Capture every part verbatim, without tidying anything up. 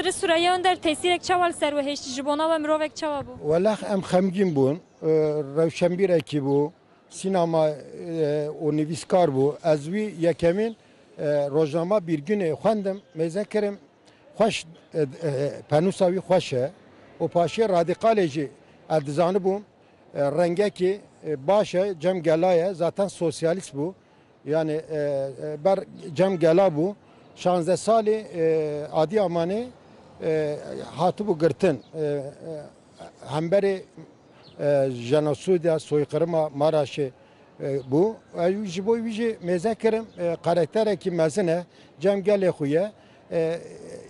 Sirê Sureyya Önder tesîrek çawa li ser we hêşt? Ji bona we mirovek çawa bû? Welax em xemgîn bûn. E, rewşenbîrekî bû, sînema, e, û nivîskar bû. Ez wî yekemîn, e, rojnama Bîrgûnê xwendim, mêze kirim. Xweş, e, e, penûsa wî xweş e. Û paşê radîkalê jî ez dizanibûm, e, rengekî, e, baş e, cem gela ye, zaten sosyalîst bû. Yani, e, e, ber cem gela bû. Şanzdeh salî, e, Adiyamanê, e, hatibû girtin. E, e, hemberê, e, jenosîda, soykırıma Maraşê, e, bû. E, ji bo wî jî mêze kirim, e, karakterekî mezin e, cem gelê xwe ye. E,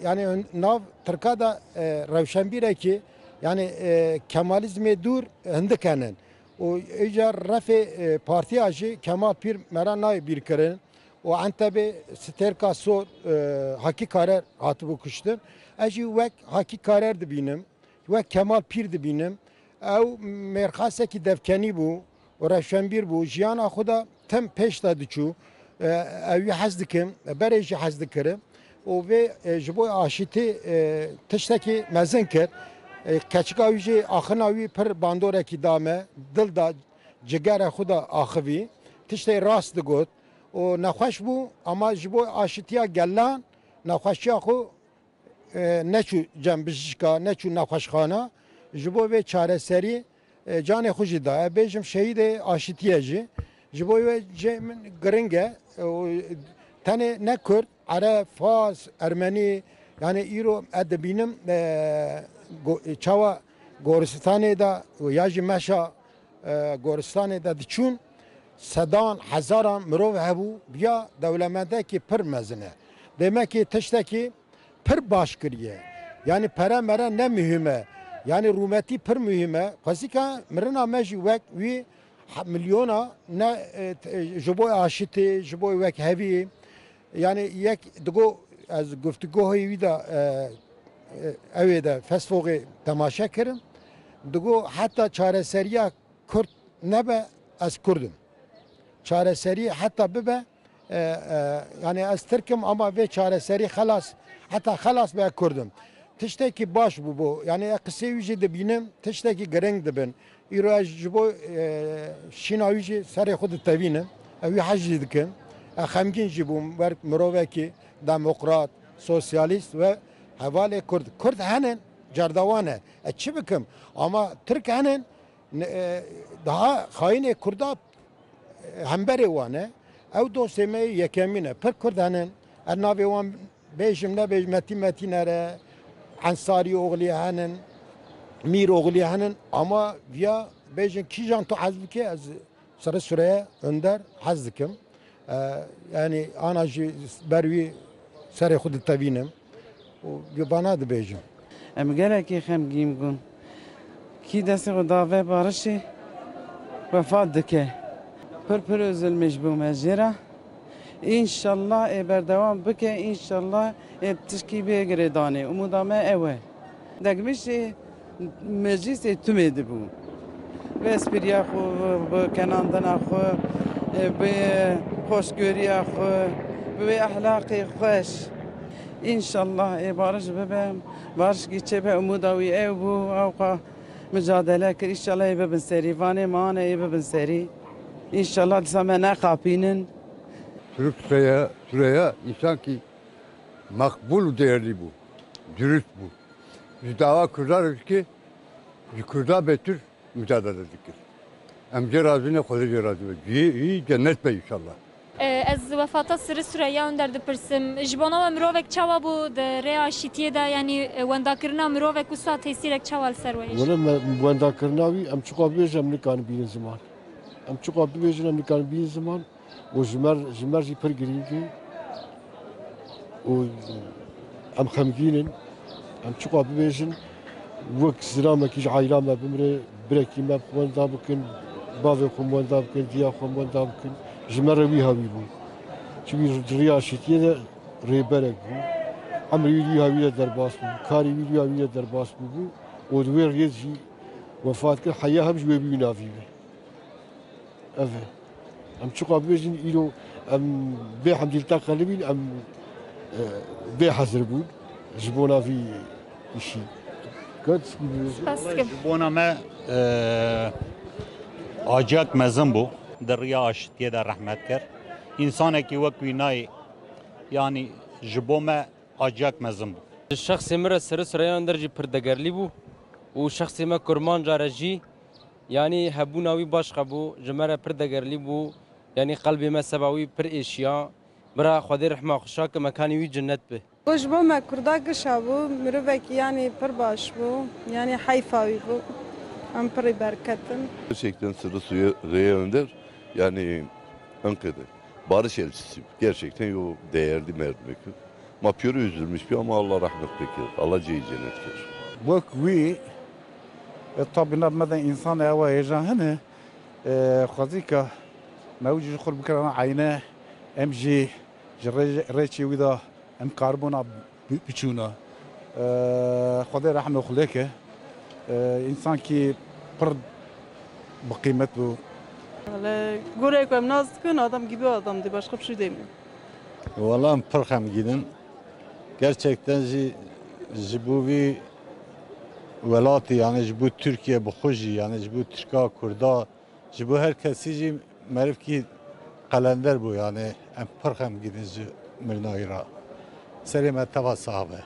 yani nav Tirka de, e, rewşenbîrekî, yani, e, Kemalizmê dûr hindik henin. Û îcar refê, e, partiya jî Kemal Pîr me re nayê bîrkirin. Û Entebê stêrka sor, e, Hakî Karer hatibû kuştin. Ez jî wek Hakî Karer dibînim, wek Kemal Pîr dibînim. Ew mêrxasekî devkenî bû û rewşenbîr bû. Jiyana xwe de tim pêş de diçû. E, ew wî hez dikim, berê jî hez dikirim. Û vê, e, ji bo aşîtî, e, tiştekî mezin kir. E, keçika wî jî axina wî pir bandorekî da me, dil da, cigera xwe da axivî. Tiştê rast digot. Û nexweş bû, ama ji bo aşîtiya gelan nexweşiya xwe, e, neçû cem bijîşka, neçû nexweşxana. Ji bo vê çareserî, e, canê xwe jî da. Ez bêjim şehîdê aşîtiyê jî. Ji bo wê cê min giring e. Û tenê ne Kurd, Ereb, Fars, Ermenî, yani îro ez dibînim, e, go-, çawa goristanê de û ya jî meşa, e, goristanê de diçûn, sedan, hezaran mirov hebû, viya dewlemendekî pir mezin e. Demekî tiştekî pir baş kiriye. Yani pere mere ne muhîm e. Yani rûmetî pir muhîm e. Xwezîka mirina me jî wek wî he-, milyona ne, e, t-, e, ji bo aşitî, ji bo wekhevî. Yani yek digo ez guftûgohê wî de, e, e, ewê de Facebookê temaşe kirim. Digo heta çareseriya Kurd nebe, ez Kurd im. Çareserî heta bibe, e, e, yani ez Tirk im ama vê çareserî xelas, heta xelas be Kurd im. Tiştekî baş bû bo. Yani ez qisê wî jî dibînim, tiştekî giring dibin. Îro ez ji bo, e, şîna wî jî serê xwe ditevînim. Ez wî hez jî dikim. Ez xemgîn jî bûm, wek mirovekî demokrat, sosyalîst ve hevalê Kurd. Kurd henin, cerdevan e. Ez çi bikim? Ama Tirk henin, Ne, e, daha xayinê Kurda, e, hemberê wan e. Ew dostê me yê yekemîn e. Pir Kurd henin. Ez navê wan bêjim, nebêjim, Metî Metîner e, Ensarî oxlî henin, Mîr oxlî henin. Ama viya bêjin kîjan tu hez bike, ez Sirê Sureye Önder hez dikim. E, yani ana jî ber wî serê xwe ditevînim û vana dibêjim. Em gelekî xemgîn bûn. Kî destê xwe da vê barişê wefat dike. Pir pir û zilmê ji bo me jê re. Înşallah ê berdewam bike, înşallah ê tişkî bê girêdanê. Umuda me ew e. Degmîşê meclîsê tumê dibû. Bi espriya xwe, bi kenandina xwe, bi xweşgoriya xwe, bi wê ehlaqê xweş. Înşallah ê bariş bibe, barişkî çêbe, umuda wî ew bû, ewqa micadele kir. Înşallah ê bibin serî, vanê mane ê bibin serî. Înşallah disa me neqapînin. Sirê Sureye, Sureye însankî maqbûl û değerli bû, dürüst bû. Ji dava Kurda re dike, ji Kurda bêtir mücadele dike. Em jê razî ne, Xwedê jê razî be. Cihê wî cennet be înşallah. E, ez wefata Sirê Sureyya Önder dipirsim. Ji bona we mirovek çawa bû di rêya aşîtiyê de, yanî, e, wendakirina mirovek wisa tesîrek çawa li ser we hêşt? Wele me wendakirina wî, em çiqa bibêjin em nikarin bînin ziman. Em çiqa bibêjin em nikarin bînin ziman. û ji me, ji me jî pir girîng e û em xemgîn in. Em çiqa bibêjin, wek zilamekî ji aîla me bimire, birekî me wenda bikin, bavê xwe wenda bikin, diya xwe wenda bikin. Ji me re wî hawî bû. Çimkî di rêya aşîtiyê de rêberek bû. Emrê wî di wî hawî de derbas bû. Karê wî di wî hawî de derbas bûbû û di wê rêz jî wefat kir. Heya hem ji wê bî wî navî be. Ev e. Em çiqa bibêjin, îro em bê hemdî li te qelibîn, em, e, bê hezir bûn. Ji bona vî îşî. Göt gibi. Spas dikim. Ji bona me e, aciyek mezin bû. Di riya aşitiyê de rehmet kir. Însanekî wek wî nayê, yanî ji bo me aciyek mezin bû. Şexsê min re serê sireyana der jî pir degerlî bû û şexsê me kurmanca re jî, yanî hebûna wî başqa bû, ji me re pir degerlî bû, yanî qelbê me seba wî pir êşiya. Bira Xwedê rehma xwe şake, mekanî wî cinnet be. Ji bo me Kurda gişa bû, mirovekî yanî pir baş bû, yanî heyfa wî bû. Em pirî berketin. Gerçekten sırrı suyu Reye Önder, yani Ankara'da barış elçisi. Gerçekten o değerli merdimek. Ma piyoro üzülmüş bir ama Allah rahmet bekliyor. Allah ceyi cennet kir. Wek wî, e, tabi nav me de însan ewa hêja hene, e, xwezîka me wî jî ji xwe bikirana eyne, em jî ji rê-, rêçê wî de em karibûna bi-, biçûna. E, Xwedê rehmê xwe lê ke. E, însankî pir bi qîmet bû. Wele, gorê ku em nas dikin, adam gibi adamdı, başka bir şey demiyor. Wala em pir xemgîn in. Gerçekten jî ji bo vî welatî, yani ji bo Tirkiye bi xwe jî, yani ji bo Tirka, Kurda, ji bo her kesî jî merivkî qelender bû, yani em pir xemgîn in ji mirina wî re. Serê me teva sax be.